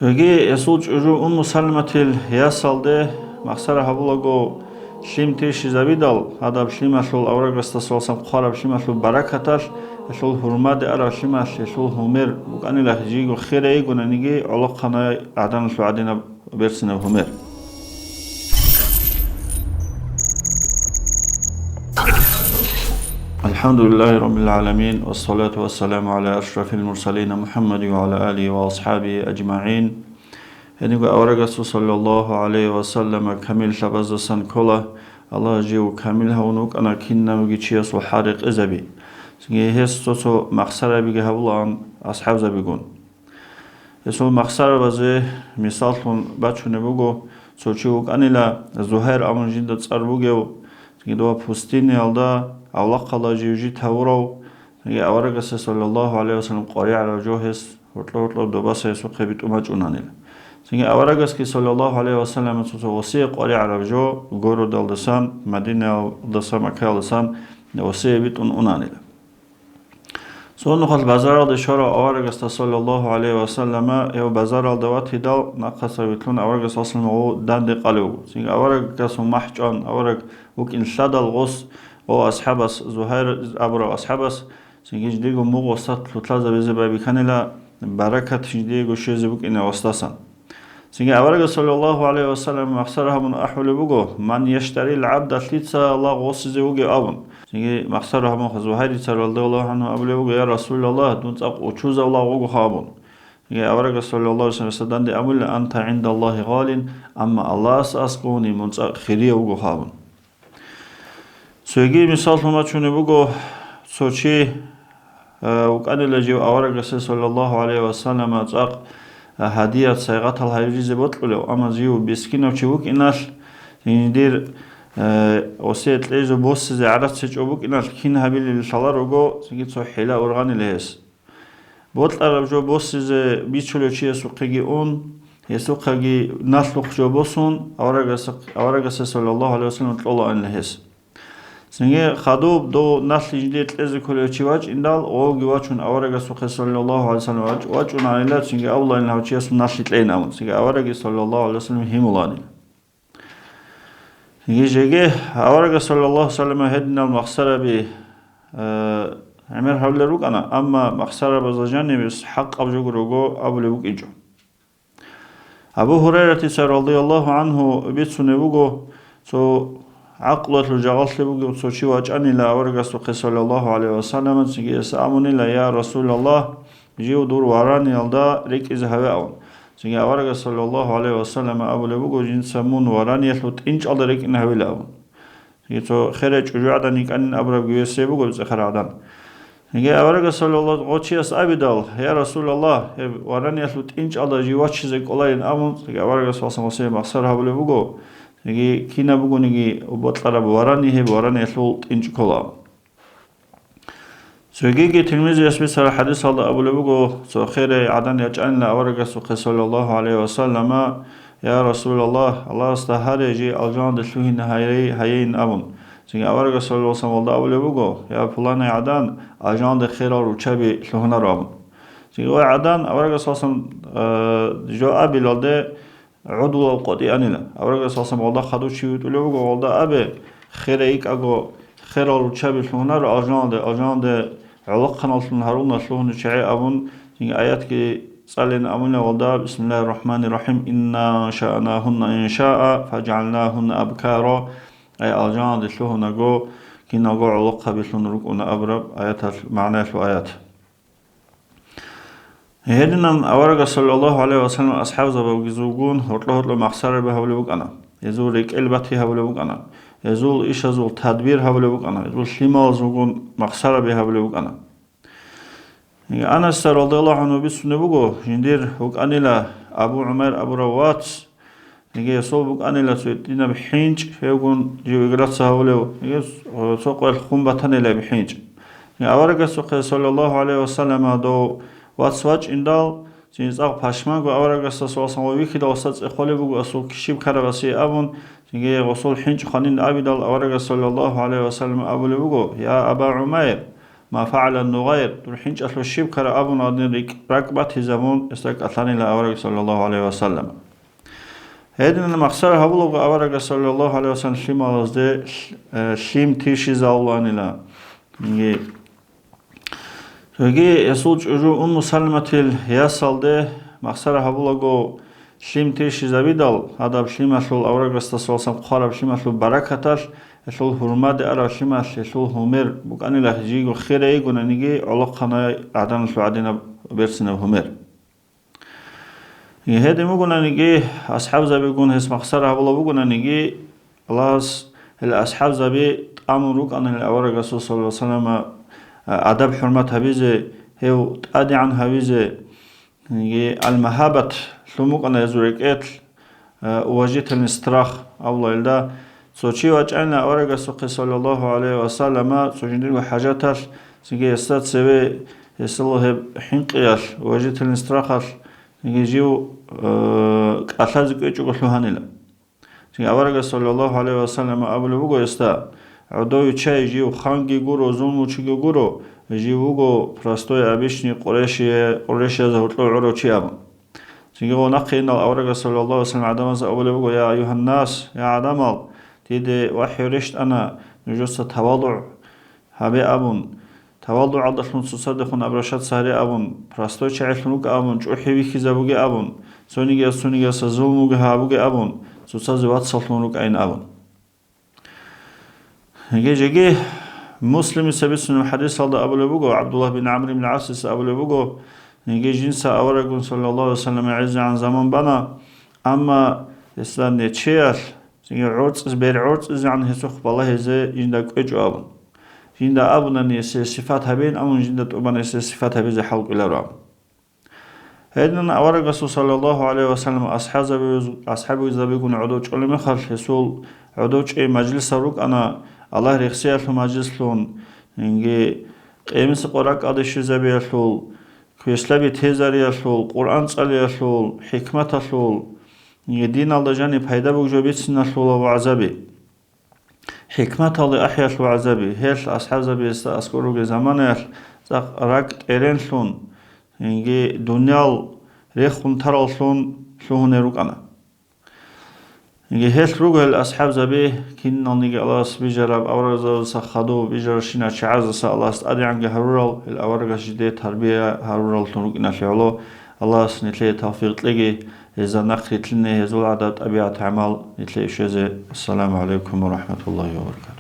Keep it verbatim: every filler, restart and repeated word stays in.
Цоги гьесул чӀужу Умму Салматил ясалде махсара гьабулаго лъим тирщизабидал, гьадаб лъималъул аварагасда саллаллагьу гӀалайгьи ва саллам хъвараб лъималъул баракаталъ, гьелъул гьурмаде араб лъималъ гьелъул гьумер букӀанила, жийго херай йигонаниги гӀолохъанай гӀаданалъул гӀадинаб берцинаб гьумер. الحمد لله رب العالمين، والصلاة والسلام على أشرف المرسلين محمد وعلى آله وأصحابه أجمعين. Гьединго аварагасул саллаллагьу гӀалайгьи ва саллама камиллъабаздасан ккола, Аллагь жив камил гьавун вукӀана кинабги чиясул хӀал рекъезаби. Цинги гьес цо-цо махсарабиги гьабулаан асхӀабзабигун. Гьесул махсарабазе мисаллъун бачунеб буго, цо чи вукӀанила, Зугьайр абун жинда цӀар бугев, цинги дова пустыниялда, авлахъалда жив жит гьавурав, цинги аварагасе саллаллагьу гӀалайгьи ва саллам къваригӀарав жо гьес гьоркьор-гьоркьор добаса гьесухъе битӀун бачӀунанила. Цинги аварагасги саллаллагьу гӀалайгьи ва саллам цо-цо гъосие къваригӀарав жо городалдасан, Мадинаялдасан, Маккаялдасан гъосие битӀун унанила. Цо нухалъ базаралде щварав аварагасда саллаллагьу гӀалайгьи ва саллама, гьев базаралда ватидал, нахъаса вилълъун аварагас васлъун гъов данде къалев вуго. Цинги аварагасул махӀ чӀван, авараг вукӀин лъадал гъос, гъов асхӀабас, Зугьайр абурав асхӀабас, цинги жиндирго мугъ гъосда лъутазабизе байбихьанила, баракат жиндиего щвезе букӀине гъосдасан. Цинги аварагас саллаллагьу гӀалайгьи ва саллам махсар гьабун ахӀулеб буго, «Ман яштарил гӀабда», лъица лагъ гъосизе вугев абун. Цинги махсар гьабун Зугьайрица радияллагьу гӀангьу абулеб буго, «Я Расулаллагь, дун цӀакъ учузав лагъ вугоха», абун. Цинги аварагас саллаллагьу гӀалайгьи ва саллам данде абула, «Анта гӀиндаллагьи гъалин», амма Аллагьас аскӀовни мун цӀакъ хирияв вугоха абун. Цоги мисаллъун бачунеб буго, цо чи, а, вукӀанила жив аварагасе саллаллагьу гӀалайгьи ва саллама цӀакъ, а, гьадият сайгъатал гьавиризе бокьулев, амма жив бискинав чи вукӀиналъ, жиндир, а, гъосие кьезе босизе гӀарац гьечӀо букӀиналъ кин гьабилел лъаларого, цинги цо хӀила ургъанила гьес. Бокьараб жо босизе бичулев чиясухъеги ун, гьесухъеги налъухъ жо босун, аварагас-, аварагасе саллаллагьу гӀалайгьи ва саллам кьолаанила гьес. Цинги хадуб дов налъи жиндие кьезе кколев чи вачӀиндал, гъовги вачун аварагасухъе саллаллагьу гӀалайгьи ва саллам вач-, вачӀунаанила, цинги абулаанила гьав чиясул налъи кьейин абун, цинги авараги саллаллагьу гӀалайгьи ва саллам гьимулаанила. Жеги аварагас саллаллагьу гӀалайгьи ва саллама гьединал махсараби, э, гӀемер гьабулел рукӀана, амма махсарабазда жаниб гьес хӀакъаб жо гурого абулеб букӀинчӀо. Абу Гьурайратица радияллагьу гӀангьу бицунеб буго, цо гӀакълуялъул жагъаллъи бугев цо чи вачӀанила аварагасухъе саллаллагьу гӀалайгьи ва саллама, цинги гьес абунила, «Я Расулаллагь, жив дур вараниялда рекӀизе гьаве», абун. Цинги аварагас саллаллагьу гӀалайгьи ва саллама абулеб буго, «Жинца мун вараниялъул тӀинчӀалда рекӀин гьавила», абун. Цинги цо херай чӀужугӀадан йикӀанин абурабги гьесие буго, цӀехарагӀадан. Цинги аварагас саллаллагьу гъочияс абидал, «Я Расулаллагь, гьеб вараниялъул тӀинчӀалда жив вачизе кӀоларин», абун, цинги аварагас васан гъосие махсар гьабулеб буго, цинги кинаб бугониги бокьараб варани гьеб вараниялъул тӀинчӀ ккола. Цогиги Тирмизияс бицараб хӀадисалда абулеб буго, цо херай гӀадан ячӀанила аварагасухъе саллаллагьу гӀалайгьи ва саллама, «Я Расулаллагь, Аллагьасда гьаре жий алжаналде лъугьине гьайрей-, гьайейин», абун. Цинги аварагас саллаллагьу гӀалайгьи ва саллам гъолда абулеб буго, «Я пуланай гӀадан, алжаналде херал руччаби лъугьунаро», абун. Цинги гъой гӀадан аварагас саллаллагьу гӀалайгьи ва саллам, э, жо абилалде, гӀодулал къотӀи анила. Аварагас саллаллагьу гӀалайгьи ва саллам гъолда хадув чи витӀулев вуго, гъолда абе, херай йикӀаго, херал руччаби лъугьунаро алжаналде, алжаналде гӀолохъаналлъун гьаруна лъугьуна чагӀи абун, цинги аятги цӀалин абуна гъолда, «Бисмиллагьир рахӀманир рахӀим, инна аншаънагьунна иншаъа, фажагӀалнагьунна абкара», ай алжаналде лъугьунаго, киналго гӀолохъабилъун рукӀуна абураб аяталъ магӀнаялъул аят. Гьединан аварагас саллаллагьу гӀалайгьи ва саллам асхӀабзабазулгун гьоркьо-гьоркьо махсараби гьабулеб букӀана. Гьезул рекӀел бати гьабулеб букӀана. Гьезул ишазул тадбир гьабулеб букӀана. Гьезул лъималазулгун махсараби гьабулеб букӀана. Анасда радияллагьу гӀангьу бицунеб буго, жиндир вукӀанила Абу ГӀумайр абурав вац, Яги гьесул букӀанила цо гьитӀинаб хӀинчӀ, гьевгун жив играца гьавулев, яги цо къоялъ хун батанила гьеб хӀинчӀ. Яги аварагасухъе, саллаллагьу гӀалайгьи ва саллама, дов вац вачӀиндал, цинги цӀакъ пашманго аварагасда саллаллагьу гӀалайгьи ва саллам вихьидал, гъосда цӀехолеб буго асул кишиб ккарабасе абун, цинги гъосул хӀинчӀ хванин абидал, аварагас, саллаллагьу гӀалайгьи ва саллам, абулеб буго: «Я Аба ГӀумайр, ма фагӀала нугъайр, дур хӀинчӀалъув щиб ккараб абун гьадин рикӀ-, ракӀ батизабун, гьесда кӀалъанила авараг саллаллагьу гӀалайгьи ва саллам. Гьединан махсара гьабулаго аварагас саллаллагьу гӀалайгьи ва саллам лъималазде лъ-, э, лъим тишизавуланила. Цоги гьесул чӀужу Умму Салматил ясалде махсара гьабулаго лъим тишизабидал, гьадаб лъималъул аварагасда саллаллагьу гӀалайгьи ва саллам хъвараб лъималъул баракаталъ, гьелъул гьурмаде араб лъималъ, гьелъул гьумер букӀанила жийго херай йигонаниги гӀолохъанай гӀаданалъул гӀадинаб берцинаб гьумер. Гьедин бугонаниги, асхӀабзабигун гьес махсара гьабулаб бугонаниги, Аллагьас гьел асхӀабзаби тӀамун рукӀана гьел авараг Расул саллаллагьу гӀалайгьи ва саллама, а, адаб-хӀурмат гьабизе, гьев тӀадегӀан гьавизе, яги ал-магьабат лъун букӀана гьезул рекӀелъ, а, уважительный страх абула гьелда. Цо чи вачӀайна аварагасухъе саллаллагьу гӀалайгьи ва саллама цо жиндирго хӀажаталъ, цинги гьесда цеве гьесул гьеб хӀинкъиялъ, уважительный страхалъ, цинги жив, э, кӀалъазе кӀвечӀого лъугьанила. Цинги аварагас саллаллагьу гӀалайгьи ва саллама абулеб буго гьесда: «ГӀодове чай, жив ханги гуро, зулмучиги гуро, жив вуго простой, обычный къурешие-, къурешияз гьоркьов гӀурав чи», – абун. Цинги гъо нахъе инал аварагас саллаллагьу гӀалайгьи ва саллам гӀадамазда абулеб буго: «Я аюгьаннас, я гӀадамал, диде вахӀю рещтӀана нужеца тавадугӀ гьабе абун, тавадугӀалдалъун цоцадехун обращаться гьаре абун, простой чагӀилъун рукӀа абун, чӀухӀи вихьизабуге абун, цонигияс цонигияса зулмуги гьабуге абун, цоцазе вацаллъун рукӀайин абун». Гьеги жеги Муслимица бицунеб хӀадисалда абулеб буго, ГӀабдуллагь бин ГӀамр ибн ГӀасица абулеб буго, гьеги жинца аварагун саллаллагьу гӀалайгьи ва саллам гӀезегӀан заман бана, амма гьесда нечеялъ, цинги гӀорцӀиз-, бер гӀорцӀизегӀан гьесухъ балагьизе жинда кӀвечӀо абун. Жинда абунани гьесие сифат гьабеян абун, жинда тӀубан гьесие сифат гьабизе хӀалкӀвеларо абун. Гьединан авараг Расул саллаллагьу гӀалайгьи ва саллам асхӀабзабиз-, асхӀабзабигун гӀодов чӀолеб мехалъ, гьесул гӀодов чӀей мажлисал рукӀана, Аллагь рехсиялъул мажлислъун, цинги къиямасеб къо ракӀалде щвезабиялъул, квешлъаби тезариялъул, Къуръан цӀалиялъул, хӀикматалъул, диналда жаниб пайда бугеб жо бициналъула вагӀзаби. ХӀикматалде ахӀиялъул вагӀзаби, гьелъ асхӀабзабица аскӀор ругел заманаялъ цӀакъ ракӀ тӀеренлъун, цинги дуниял рехун тараллъун лъугьунел рукӀана. Цинги гьелъ руго гьел асхӀабзаби, киналниги Аллагьас бижараб аварагзабазда хадув бижаращинал чагӀаздаса Аллагьас тӀадегӀанги гьарурал, гьел аварагас жидее тарбия гьарураллъун рукӀиналъе гӀоло, Аллагьас нилъее тавфикъ кьеги, гьезда нахърилълъине, гьезул гӀадат-тӀабигӀат-гӀамал нилъее щвезе. Ассаламу гӀалайкум ва рахӀматуллагьи ва баракатугь.